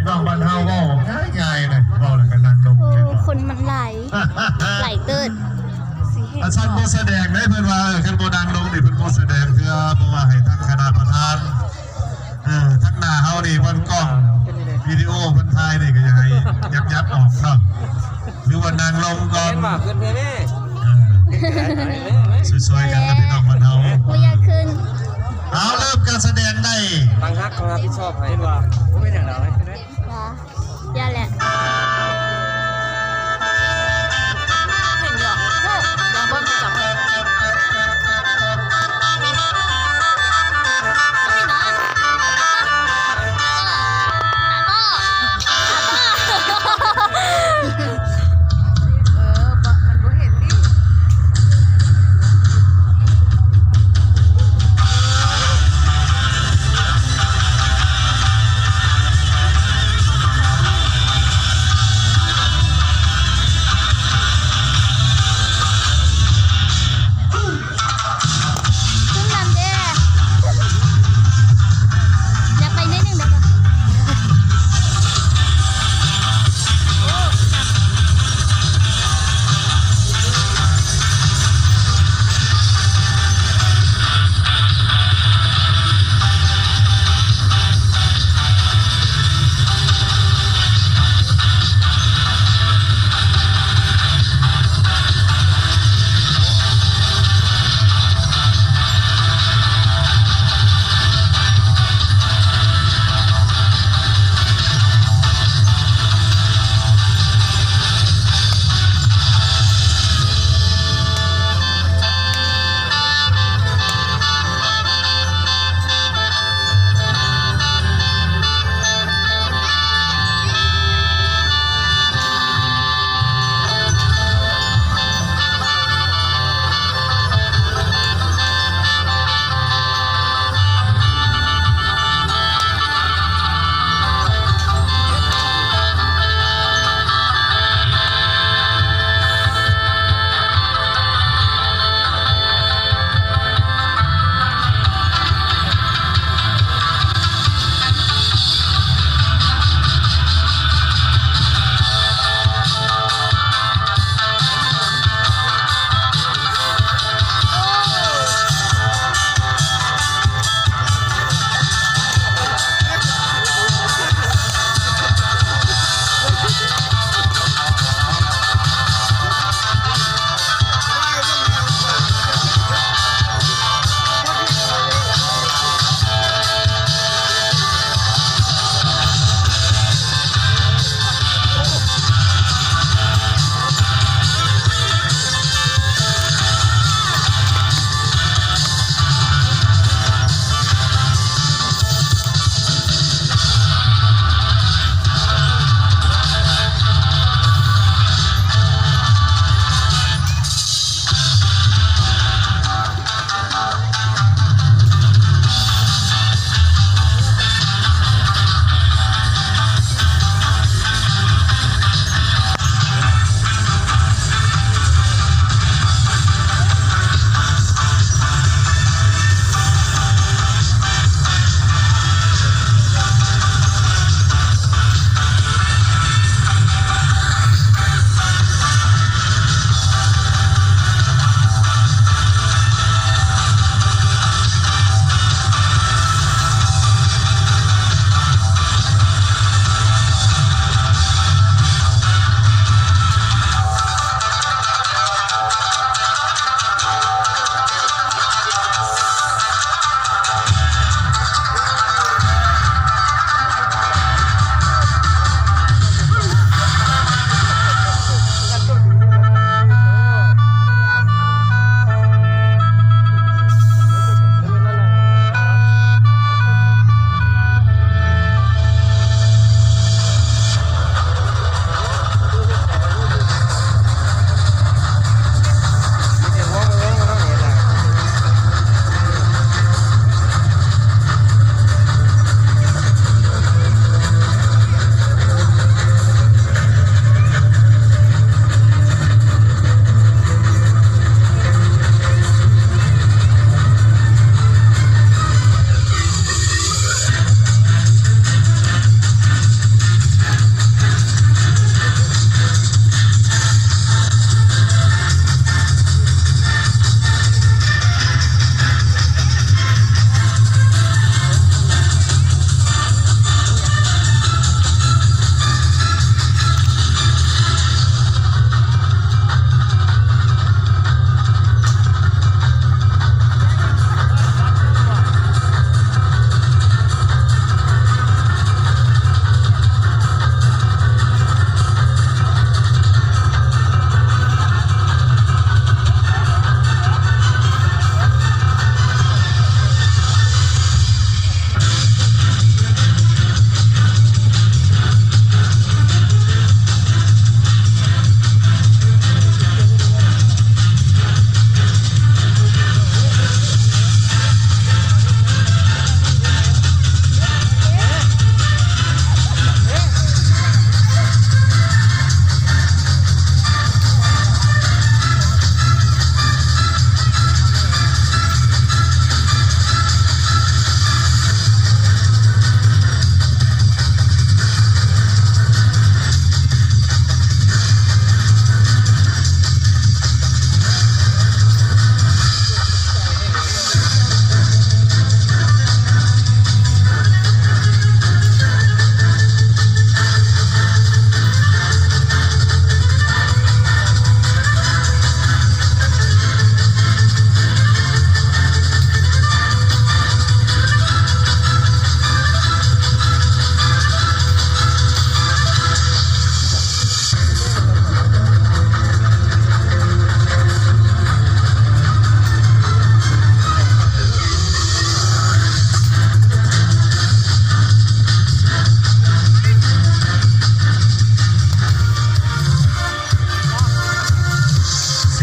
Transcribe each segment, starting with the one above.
ນ້ອງບ້ານເຮົາເວົ້າງ່າຍໆນະ ເວົ້າແລ້ວກໍນັ່ງລົງ ໂອ້ ເລີຍວ່າ ຄົນມັນຫຼາຍ ຫຼາຍເຕີບ. ອາ ຊັ້ນບໍ່ສະແດງເດ້ ເພິ່ນວ່າ ເອີ ຄັນບໍ່ນັ່ງລົງນີ້ເພິ່ນບໍ່ສະແດງເທື່ອ ເພາະວ່າໃຫ້ທາງຄະນະປະທານ ເອີ ທາງໜ້າເຮົານີ້ເພິ່ນກ້ອງວິດີໂອເພິ່ນຖ່າຍນີ້ກໍຢາກໃຫ້ຍັບໆອອກເນາະ ຫຼືວ່ານັ່ງລົງກ່ອນ ເອີ ຊ່ວຍໆກັນນະພີ່ນ້ອງບ້ານເຮົາ ບໍ່ຢາກຂຶ້ນ. ເອົາ ເລີ່ມການສະແດງໄດ້ ຕັ້ງຮັກຕ້ອງຮັບຜິດຊອບໃຫ້ ເຫັນວ່າບໍ່ເປັນຫຍັງດອກ ວ່າ ຢ່າແຫຼະ ເຫັນຢູ່ ເອີ ລອງເບິ່ງຈັບ ເອີ ມັນບໍ່ເຫັນຕິ.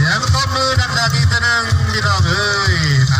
ສຽງຕົບມືດັງໆອີກເທື່ອໜຶ່ງ ພີ່ນ້ອງເອີຍ.